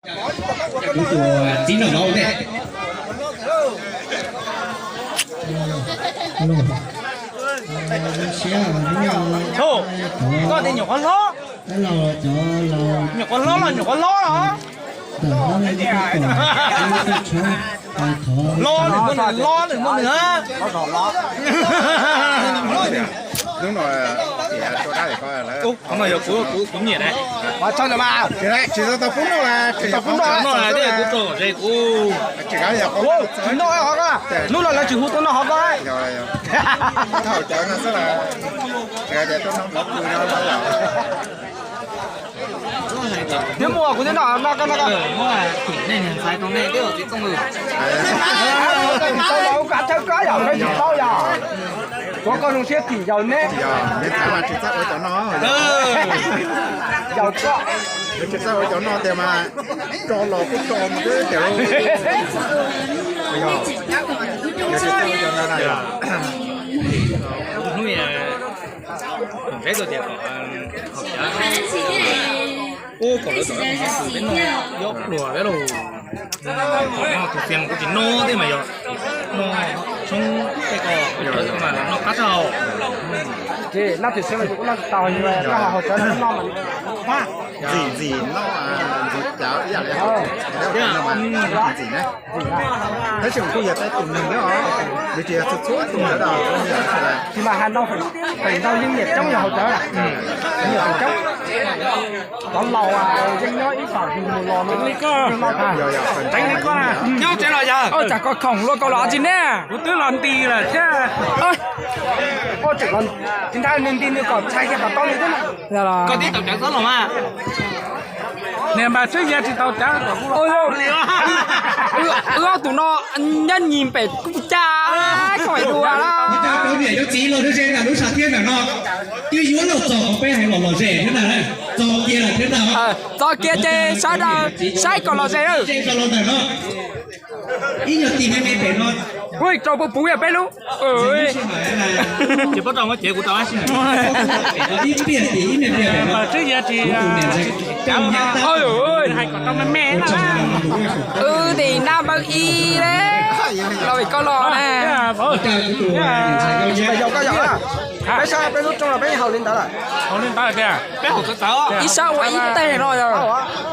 Kuv tus txiv nraug vauv ntej. Koj tias nyuam qhuav hlob, nyuam qhuav hlob los nyuam qhuab hlob los. Hlob nws muaj nws hlob, nws muaj nws. Hnub no yog kuv, kuv nyiam na. Tsis tau pub noj, tsis tau pub noj, noj ces kuv tso ze kuv. Hnub no lawv tsis hu tuaj noj hov koj. Twb muaj kuv twb noj no koj no. Tim nej niag ntxhais rau nej twb txiv txooj. Tau los ua kav thawj koj yom, koj tsis tau yom. Ua koj zoo siab tim yaus ne. Yaus koj. Tsis txawj ua cov no tiag mas tso los kuj tso mus twb tiag lauj. Yog tsis txawj ua cov no na yog. Hnub ntxeb tuaj tias kom haus cawv, ub kom lawv kom peb noj yob pluag peb lauj. Tus txiv mas kuj tsis noj thiab mas yog noj tshoob tej ko mas noj qab tag. Ces noj twm xwb mas kuj noj tsis tau, noj haus cawv noj mas ntxim ntxim noj ntxuav cawv ib yam li ntxim na. Tab sis kuj yog tej tus neeg thiab os, nws tsis yog txhua txhua tus ntawd. Tsis mas hais ntau, feem ntau yeej nyiam coob yog haus cawv, nyiam feem coob. Cov laus yeej nyob ib pam mus los no. Nyob tsev los yog? Tsam koj khoom luaj koj los tsis ne? Kuv twb los nti lawm thiab. Tsis nrhab nws nti nws kom txhais kiag kom tau nws thiab. Koj tib tau cawv txob los mas. Niag npawg Tswb Yias tsis tau cawv. Wb ob tug no nyob nyis pem kuj cas koj hais dua lawm. Niam yawm txiv los nyob ze ntawm lub sam thiab ntawm no, twb yuav luag txog qhov peb hais los lom zem thiab ntag, txog kiag lawm thiab ntag. Txog kiag ces sawv daws saib kom lom zem. Ze txog los ntawm no, ib nyuag tis me me pem no. Ui, rau puv puv yog peb lub. Tsis paub rau muab cev kuv rau. Ib pliag tis ib me pliag pem no. Tswb Yias tsis cawv no, hais kom tau me me na. Wb tim nab npawb ib le, los vim koj los na. Peb saib peb lub rooj los peb haus li ntawd lawm. Ib sab ua ib teg no yog.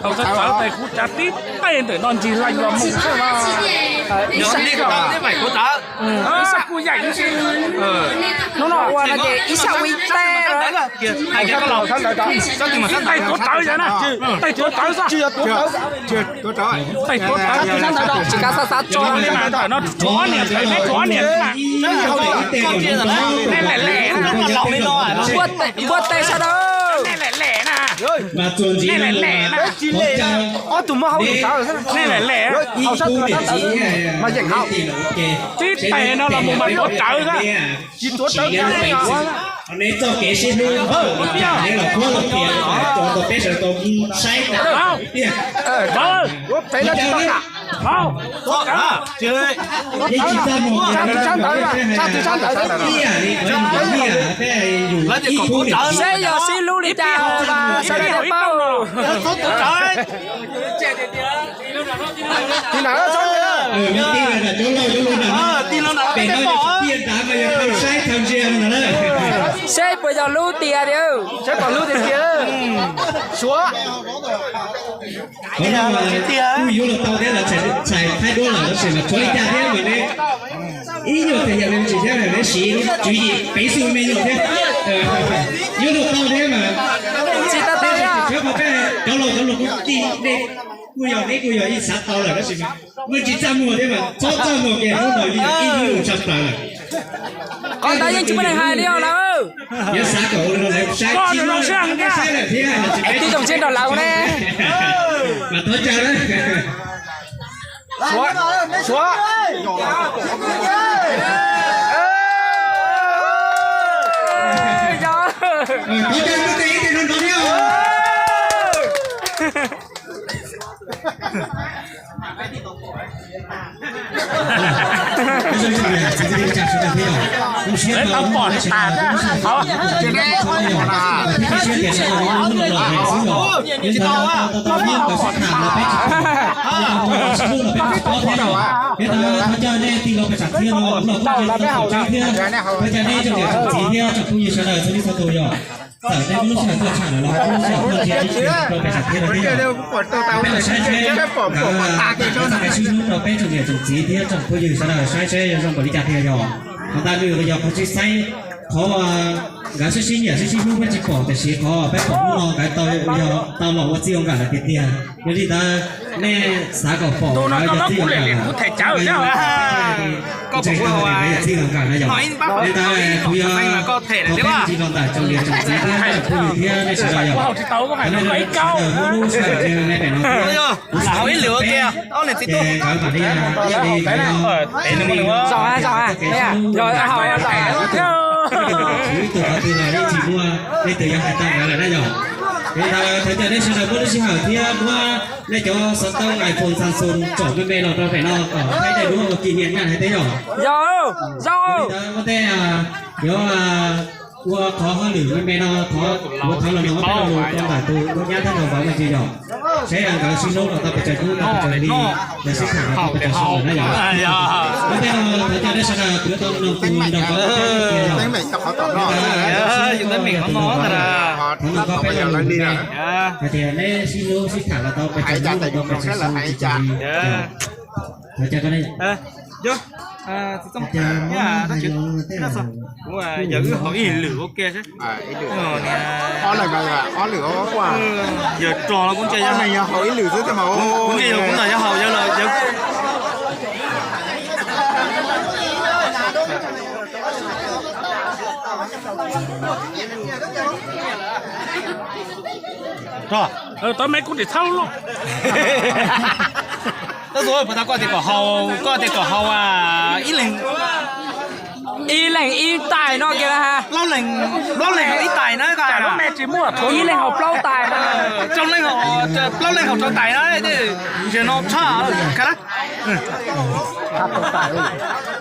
Haus txawv txawv tes kuv tsav tib teg ntawm no ncig laij los mus xwb no. Ib sab ib sab kuj yaim ib si. Hnub no ua no ces ib sab ua ib teg. Ib teg tuav tawv yog na. Ib teg tuav tawv xwb. Ib teg tuav tawv. Tsis kav xav xav tso li mas ntawm no tsuav niam ntawd, neb tsuav niam mas. Neb lem lem, npuaj teg sawv daws. Neb lem lem na. Neb lem lem na. Ob tug muaj hauj lwm xav, neb lem lem. Tib teg no los mus mas tuav tawv xwb. Tsis tuav tawv. Neb txoj kev sib hlub, neb los puab los tias tau peb sawv tau saib tiag. Yeej tsis txaj muag, ib yam li qhov ib tug seb yog sib hlub li cas, sawv daws paub. Tig los cov laus cov hluas nram no, pem no yog tiaj nrad mas yog thawj saib thawj ntsia no na. Seb puas yog lub tiag tiag, seb puas hlub tiag tiag. Suav. Qhov no mas kuj yuav luag tau thiab, lawv txhais thaij duab lawm tab sis mas tshuav li cas thiab mas neb ib nyuag txhais yam me ntsis thiab neb siv tswv yim peev xwm me nyuam thiab. Yuav luag tau thiab mas tsis tau tau, cov laus cov hluas kuj tij, neb kuj yog, neb kuj yog ib xav tau lawm tab sis mas muaj tsis txaj muag thiab mas txhob txaj muag kiag, hnub no yog ib hnub uas tshaj plaws lawm. Qhov ntawd yeej tsis muaj neeg hais li os lawm. Yuav xav kom ua li no lawv saib tsis muaj neeg hais thiab. Tib zoo siab nrog lawv ne. Mas thov caw na. Suav, Suav. Thov caw nub tes ib tes nrov nrov thiab. Lawv tau pom tas thiab. Peb tsam thiab no los kuj yog tau tseeb thiab, peb cov nej tsoom niam tsoom txiv thiab tsoom phooj ywg sawv daws txhua leej txhua tus yog txawm nej muaj lub sij hawm tuaj tsham lawm los kuj lub sij hawm tuaj ntsia ib txhia rau peb tsam thiab no thiab yog. Peb los saib seb nkawd txoj kev sib hlub rau peb tsoom niam tsoom txiv thiab tsoom phooj ywg sawv daws saib seb yog zoo npaum li cas tiag yog. Qhov ntawd nws yog qhov sib xaib, qhov nkawd sib sib nyiam sib sib hlub peb tsis pom tiam sis qhov peb pom hnub no nkawd tau yog tau los ua txij ua nkawm lawm tiag tiag. Yog li ntawd nej xav kom pom nkawd yog txij ua nkawm lawm, ntseeg tau tias nkawd yog txij ua nkawm na yom. Li ntawd kuv yog thov peb tsis los ntawm tsoom niam tsoom txiv thiab tsoom phooj ywg thiab nej sawv daws yom. Thov nej sawv daws muab lub sij hawm nyob pem no thiab kuv xav kom peb ces nkawd mam li ib yam li nkawd no, txoj kev sib hlub, ib tug qhov twg los yeej tsis muaj leej twg yuav hais tau nkawd lawm na yom. Li ntawd thov caw nej sawv daws muab lub sij hawm thiab muab nej cov xov tooj iPhone, Samsung tsom me me los rau pem no kom thaij daim duab ua kis niam nyaj hais tias yom. Li ntawd muab tej yuav ua qhov hauj lwm me me no thov, kuv thov los no peb lo lus rau ntawm tus nkauj nyab thiab nraug vauv me ntsis yom, seb nkawd sib hlub los tau pes tsawg hnub tau pes tsawg hli, nkawd sib tham los tau pes tsawg xyoo lawm na yom. Muab tej no thov caw nej sawv daws kuv yuav tau noog tus nraug vauv thiab tias yom. Thov noog koj peb lo lus me me hais tias neb sib hlub sib tham los tau pes tsawg hnub tau pes tsawg xyoo tsis tseg li. Thov caw koj ne. Yog, yog wb haus ib lwm ua ke seb. Yog rog los kuv ntsia yog haus ib lwm xwb, kuv ntsia yog kuv ntawm yog haus yog lawm. Rog, tau me kuv dim txhab loj. Tab sis puas tau koj tias kom haus, koj tias kom haus ib leeg, ib leeg ib tais no kiag, plaub leeg, plaub leeg haus ib tais na, ib leeg haus plaub tais, rau leej, plaub leeg haus rau tais na, ntsia no tshaj.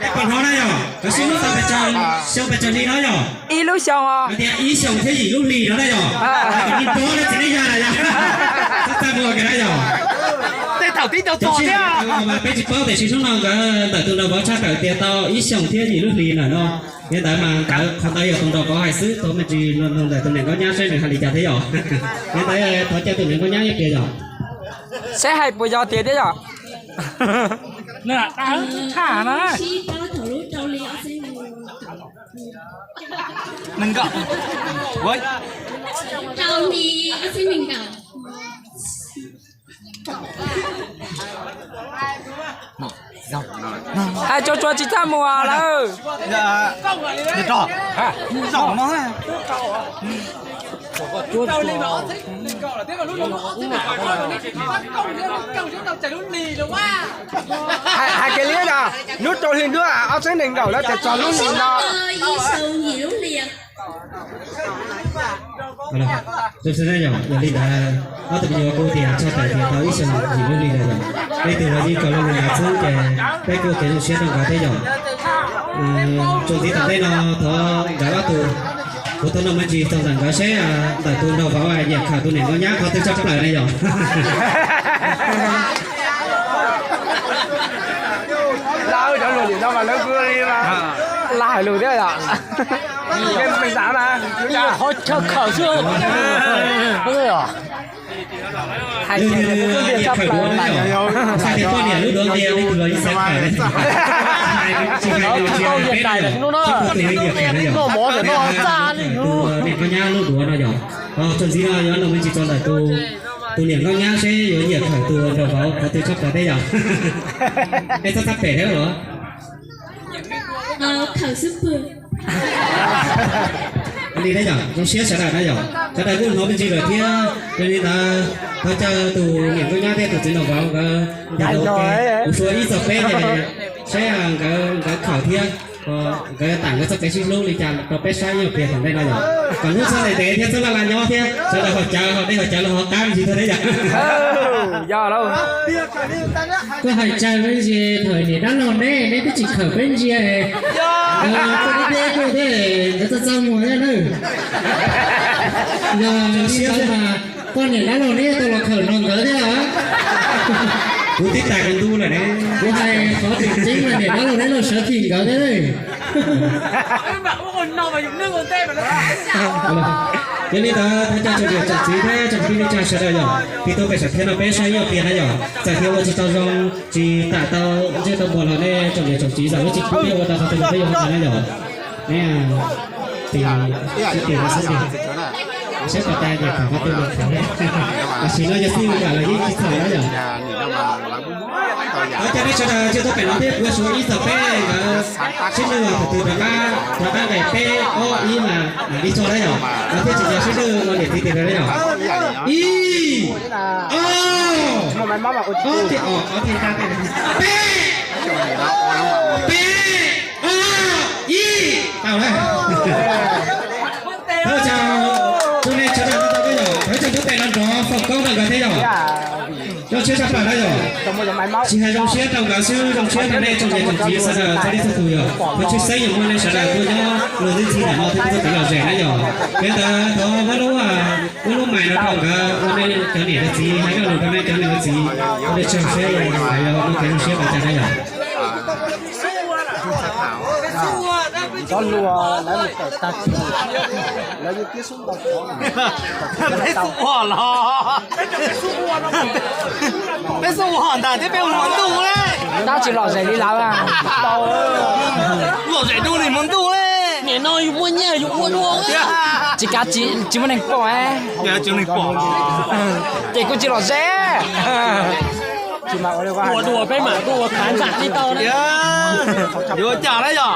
Peb pom hnov na yom, koj sib hlub tau pes tsawg xyoo pes tsawg hli no yom. Ib lub xyoo os. Hais tias ib xyoos thiab yim lub hlis no na yom. Kom nws nrov na txiv neej yog na yom. Txhob txaj muag kiag na yom. Tej thaum tib tau txog thiab. Peb tsis paub tiam sis hnub no nkawd ntawm tus nraug vauv tshaj tawm tias tau ib xyoos thiab yim lub hlis lawm no. Yog li ntawd mas nkawd qhov ntawd yog tus nraug vauv hais xwb, tau me ntsis ntawm tus niam nkauj nyab seb nws hais li cas thiab yom. Yog li ntawd thov caw tus niam nkauj nyab ib pliag yom. Seb hais puas yog tiag thiab yom. Neeg nkaum, rau hli ob txhiab nees nkaum. Hais tsuag tsuag tsis txaj muag lawm. Hais kiag li no, hnub rau hli ntuj ob txhiab nees nkaum lawm ces txog lub hlis no. Zoo siab yom, yog li ntawd ob tug me nyuam kuj tias tshaj tawm tias tau ib xyoos yim lub hli lawm yom. Leej twg los yeej kom lo lus ntawd xwb ces peb kuj ua kev zoo siab rau nkawd thiab yom. Txuas ntxiv tom ntej no thov nkawd ob tug, kuv thov noog me ntsis txog ntawm nkawd seb ntawm tus nraug vauv nyiam khawm tus niam nkauj nyab qhov twg tshaj plaws ne yom. Lawv cov lus tim no mas lawv kuj li mas lawv hais lus thiab yom. Xav mas qhov chaw khawm xwb. Hais tias lawv kuj tias tshaj plaws. Hais tias poj niam lub duav ntias leej twg los yeej xav khawm. Tsis hais tias peb no yom, tsis muaj tus nyiam khawm no yom. Niam nkauj nyab lub duav no yom. Txuas ntxiv no yuav noog me ntsis txog ntawm tus niam nkauj nyab seb yuav nyiam khawm tus nraug vauv qhov twg tshaj plaws thiab yom. Es txhob txhab pem thiab los. Khawm xub pwg. Li na yom, zoo siab sawv daws na yom, sawv daws kuj hnov me ntsis lawm thiab. Yog li ntawd thov caw tus niam nkauj nyab thiab tus txiv nraug vauv nkawd nrog kuv suav ib txog peb ces seb nkawd, nkawd khawm thiab nkawd tam nkawd txoj kev sib hlub li cas rau peb saib nyob pliag tom ntej no yom. Kom hnub txhob ntev ntev thiab txhob laj laj nyob thiab sawv daws haus cawv, haus dej haus cawv los ho qab me ntsis thiab thiab yom. Yog lauj. Koj hais tsawg me ntsis thaum niam dab laug neb, neb twb tsis khawm peb ntsia. Koj deb deb kuj thiab nkawd txaj txaj muag thiab na. Yog li ntawd mas koj niam dab laug neb tau los khawm nrog nkawd thiab. Kuv tib tas kuv ntuj lawm ne. Kuv hais qhov tseem ceeb mas niam dab laug neb los sawv chim nkawd thiab. Yog li ntawd thov caw tsoom niam tsoom txiv thiab tsoom tij neej tsa sawv daws yom, tig tau pem sam thiab no peb saib ib tiag na yom, txawm tias ua tsis tau zoo tsis tam tau ntsej tau muag los nej tsoom niam tsoom txiv zam lub txim pub thiab ua tau qhov twg los peb yuav ua tau na yom. Neb tig, sib tig los sib tig, saib puas tau nyiam tham qhov twg los tham. Tam sim no yog xij mus kam los yeej tsis txhaum na yom. Thov caw nej sawv daws ntsia tuaj pem no thiab kuv yuav suav ib txog peb nkawd sib ntsib los thaum twg rov qab, rov qab nqes peb ob ib mas mam li tso na yom, los thiaj tsis yog sib ntsib ua niam txiv tig rau na yom. Ib, ob, ob thiab ob, ob thiab peb, peb, ob, ib, tau lawm. Thov caw nej sawv daws tau yom, thov caw tuaj pem no nrov foom koob rau nkawd thiab yom. Zoo siab tshaj plaws na yom. Tsis hais zoo siab rau nkawd xwb, zoo siab rau nej tsoom niam tsoom txiv sawv daws txhua leej txhua tus yom. Thov tshwj xeeb yuav muaj nej sawv daws tuaj nyob luag ntxhi nram no thiab tuaj pem lom zem na yom. Yog li ntawd thov muab lub, muab lub mais no rau nkawd ua nej cov niam cov txiv hais lus rau nej cov niam cov txiv, ua nej tsaug seb nkawd yuav muaj kev zoo siab npaum cas na yom. Cov hluas lawv mus kawm tag kis, lawv yeej pib xub ntaus qhov. Peb xub ua los, peb xub ua ntag thiab peb mus hmo ntuj ne. Tab tsis lom zem li lawv. Lom zem dua li hmo ntuj ne. Nim no yus muaj nyiaj yus ua dua. Tsis kav tsis muaj neeg pom. Ces kuj tsis lom zem. Ua dua peb mam tuaj ua khav ntsam tib tau na. Yuav cas na yom.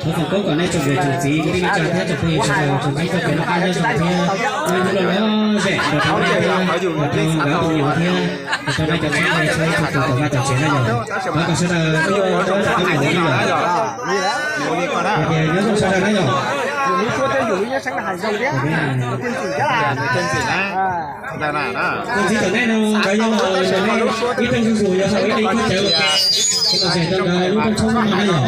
Thov foom koob kom nej tsoom niam tsoom txiv kwv tij neej tsa thiab tsoom phooj ywg sawv daws tsuas ntsib txoj kev noj qab nyob zoo thiab nyob hnub loj loj zem nrog rau nej thiab nrog rau nkawd tus me nyuam thiab nrog rau nej cov txheeb ze txhua tus tom vaj tom tsev na yom. Thov kom sawv daws tuaj nyob zoo sawv daws na yom. Hais tias nyob zoo sawv daws na yom. Tus ntxiv tom nej no nkawd yog los nrog nej ib rooj zuj zus yog hauv ib leeg khaub cawv, los zem rau nkawd lub rooj tshoob no na yom.